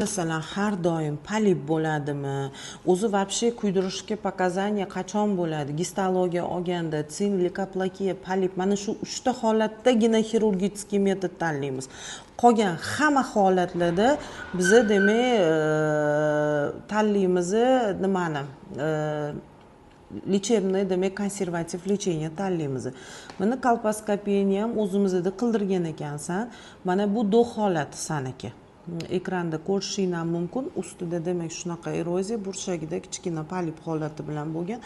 Masalan, har doim polip bo'ladimi o'zi? Вообще kuydirishga показания qachon bo'ladi? Gistologiya olganda СИН, leykoplakiya, polip, mana shu uchta holatdagina хирургический metod tanlaymiz. Qolgan hamma holatlarda biza, demak, tanlaymiz nimani? Лечебный, demak, konservativ лечение tanlaymiz. Mana, kolposkopiyani ham o'zimizda qildirgan ekansan. Mana bu до holati saniki, ekranda ko'rishing ham mumkin. Ustida, demak, shunaqa eroziya, burchagida kichkina polip holati bilan bo'lgan.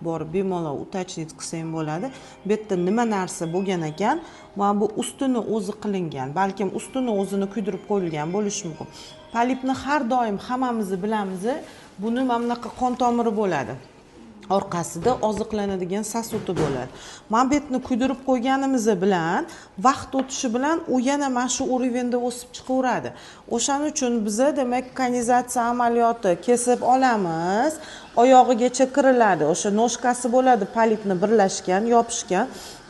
Borib bemalol уточнить qilsang bo'ladi, bu yerda nima narsa bo'lgan ekan. Mana bu ustini o'zi qilingan, balkim ustini o'zini kuydirib qo'yilgan bo'lishi mumkin. Polipni har doim hammamiz bilamiz, buni mana bunaqa qon tomiri bo'ladi, orqasida oziqlanadigan сосуд i bo'ladi. Mana bu yerni kuydirib qo'yganimiz bilan vaqt o'tishi bilan u yana mana shu уровень da o'sib chiqaveradi. O'shaning uchun biza, demak, konizatsiya amaliyoti, kesib olamiz, oyog'igacha kiriladi, o'sha ножка si bo'ladi polipni, birlashgan, yopishgan,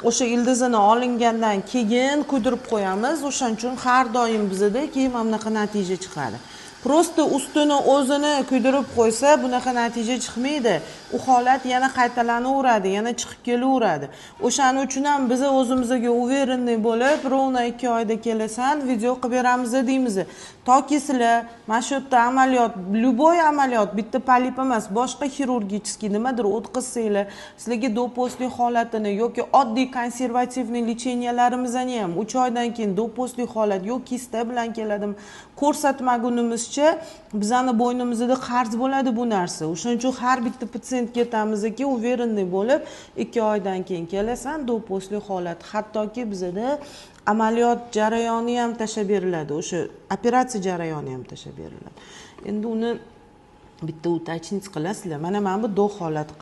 o'sha ildizini olingandan keyin kuydirib qo'yamiz. O'shaning uchun har doim bizada keyin mana bunaqa natija chiqadi. Просто ustini o'zini kuydirib qo'ysa, bunaqa natija chiqmaydi. U holat yana qaytalanaveradi, yana chiqib kelaveradi. O'shaning uchun ham biza o'zimizga уверенный bo'lib, ровно 2 oyda kelasan, video qilib beramiz deymiz, toki sizlar mana shu yerda amaliyot, любой amaliyot, bitta polip emas, boshqa хирургический nimadir o'tkazsanglar, sizlarga до после holatini yoki oddiy консервативный лечения larimizni ham 3 oydan keyin до после holat yo kista bilan keladimi, ko'rsatmagunimizcha bizani bo'ynimizda qarz bo'ladi bu narsa. O'shaning uchun har bitta patsientga aytamizki, уверенный bo'lib, 2 oydan keyin kelasan, до после holat, hattoki bizada amaliyot jarayoni ham tashlab beriladi, o'sha operatsiya jarayoni ham tashlab beriladi. Endi uni bitta уточнить qilasizlar. Mana bu до holat.